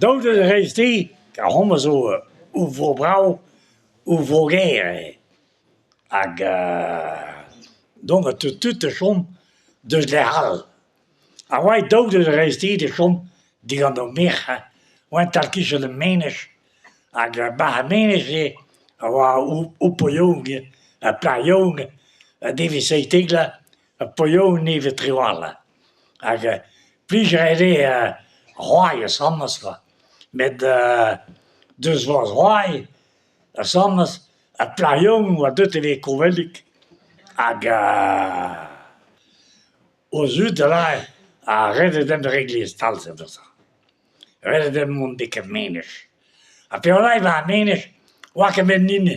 Daou deus ar c'hreisteiz ha homañ zo ur vro brav, ur vro gaer eo hag dont a teu tud da chom deus lec'h all. Ha oa daou deus ar c'hreisteiz da chom digant o merc'h oant e-tal-kichen ar menez hag 'ba ar menez-se a oa ur paotr yaouank ur plac'h yaouank a devez 17 vloaz ur paotr yaouank nevez trawalc'h hag plij a rae dezhe c'hoari asambles kwa met deus forzh c'hoari asambles ar plac'h yaouank oa deuet da vezañ kovellig hag o zud a lâre ha ret eo deomp regliñ stal-se neuze. Ret eo deomp mont betek Menez. Ha peogwir eo war Menez 'oa ket met hini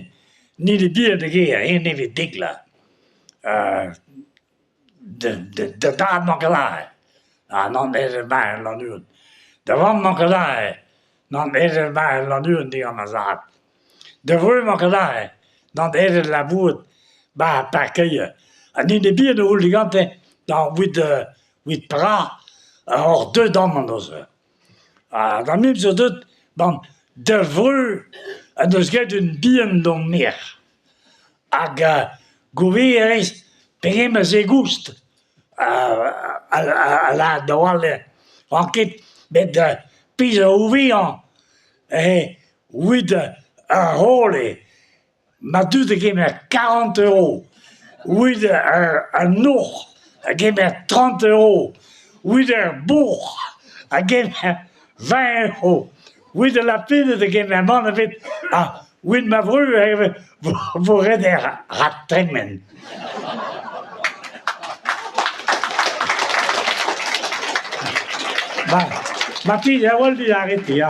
hini bihan da gêr, eñ nevez dek vloaz. Da dad 'mañ ket lâret, ha nann aet eo 'ba Lannuon. Da vamm 'mañ ket lâret, nann aet eo 'ba Lannuon digant ma zad. Da vreur 'mañ ket lâret, nann aet eo da labourat 'ba ar parkeier. An hini bihan a c'houl digante da evit evit petra oc'h deuet amañ neuze. Ha da mimp zo deuet gant da vreur en deus graet un bihan d'hon merc'h. Hag gouvezet a rez pegement se goust a lâret da oa 'oan ket met pezh a ouvezañ eo evit ar roll eo ma dud a gemer 40 euro, evit an hoc'h a gemer 30 euro, evit ar boc'h a gemer 20 euro, evit al lapined a gemer mann ebet ha evit ma vreur e vo ret raktrement. Ma, ma plij a-walc'h dit aretiñ, ya.